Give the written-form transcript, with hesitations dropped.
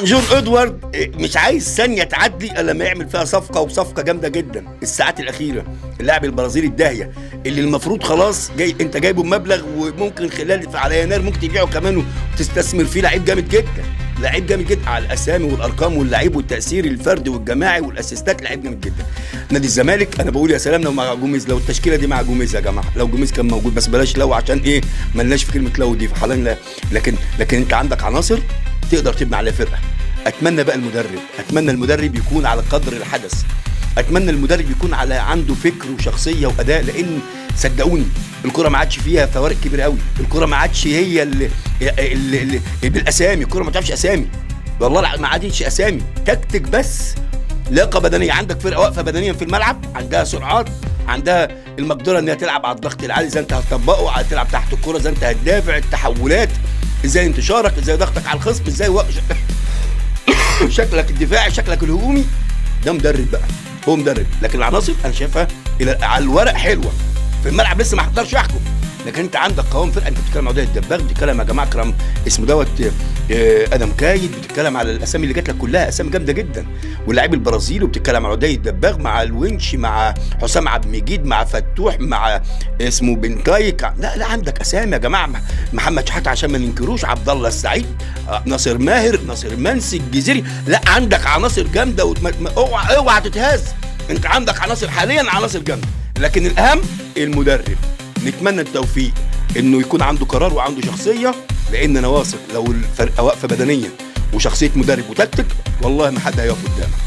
جون ادوارد مش عايز ثانية تعدي الا لما يعمل فيها صفقه، وصفقه جامدة جدا. الساعات الاخيرة اللاعب البرازيلي الداهيه اللي المفروض خلاص جاي، انت جايبه بمبلغ وممكن خلال على يناير ممكن تبيعه كمان وتستثمر فيه. لعيب جامد جدا، لعيب جامد جدا على الاسامي والارقام واللعيب والتاثير الفردي والجماعي والاسيستات، لعيب جامد جدا. نادي الزمالك انا بقول يا سلام لو مع جوميز، لو التشكيلة دي مع جوميز يا جماعة، لو جوميز كان موجود، بس بلاش لو، عشان ايه ملناش في كلمة لو دي في حالنا. لكن انت عندك عناصر تقدر تبني عليها فرقه. اتمنى بقى المدرب، اتمنى المدرب يكون على قدر الحدث، اتمنى المدرب يكون على عنده فكر وشخصية واداء، لان صدقوني الكره ما عادش فيها فوارق كبيرة قوي، الكره ما عادش هي اللي بالاسامي، الكره ما تعرفش اسامي والله، ما عادتش اسامي، تكتيك بس، لياقه بدنية. عندك فرقه واقفة بدنيا في الملعب، عندها سرعات، عندها المقدرة انها تلعب على الضغط العالي زي انت هتطبقه، هتلعب تحت الكره زي انت هتدافع، التحولات ازاي، انتشارك ازاي، ضغطك على الخصم ازاي، شكلك الدفاعي، شكلك الهجومي. ده مدرب بقى، هو مدرب. لكن العناصر انا شايفها على الورق حلوة، في الملعب لسه ما اقدرش احكم، لكن انت عندك قوام فرقه. انت بتتكلم على عدي الدباغ، بتتكلم يا جماعة كرم اسمه دوت، ادم كايد، بتتكلم على الاسامي اللي جات لك كلها اسامي جامدة جدا، واللاعب البرازيلي، وبتتكلم على عدي الدباغ مع الونش مع حسام عبد المجيد مع فتوح مع اسمه بنتايك. لا لا عندك اسامي يا جماعة، محمد شحاته عشان ما ننكروش، عبد الله السعيد، ناصر ماهر، ناصر منسي، الجزيري. لا عندك عناصر جامدة، اوعى اوعى تتهز. انت عندك عناصر حاليا، عناصر جامدة، لكن الاهم المدرب. نتمنى التوفيق انه يكون عنده قرار وعنده شخصية، لان انا واثق لو الفرقة واقفة بدنيا وشخصية مدرب وتكتيك والله ما حد هيقف قدامك.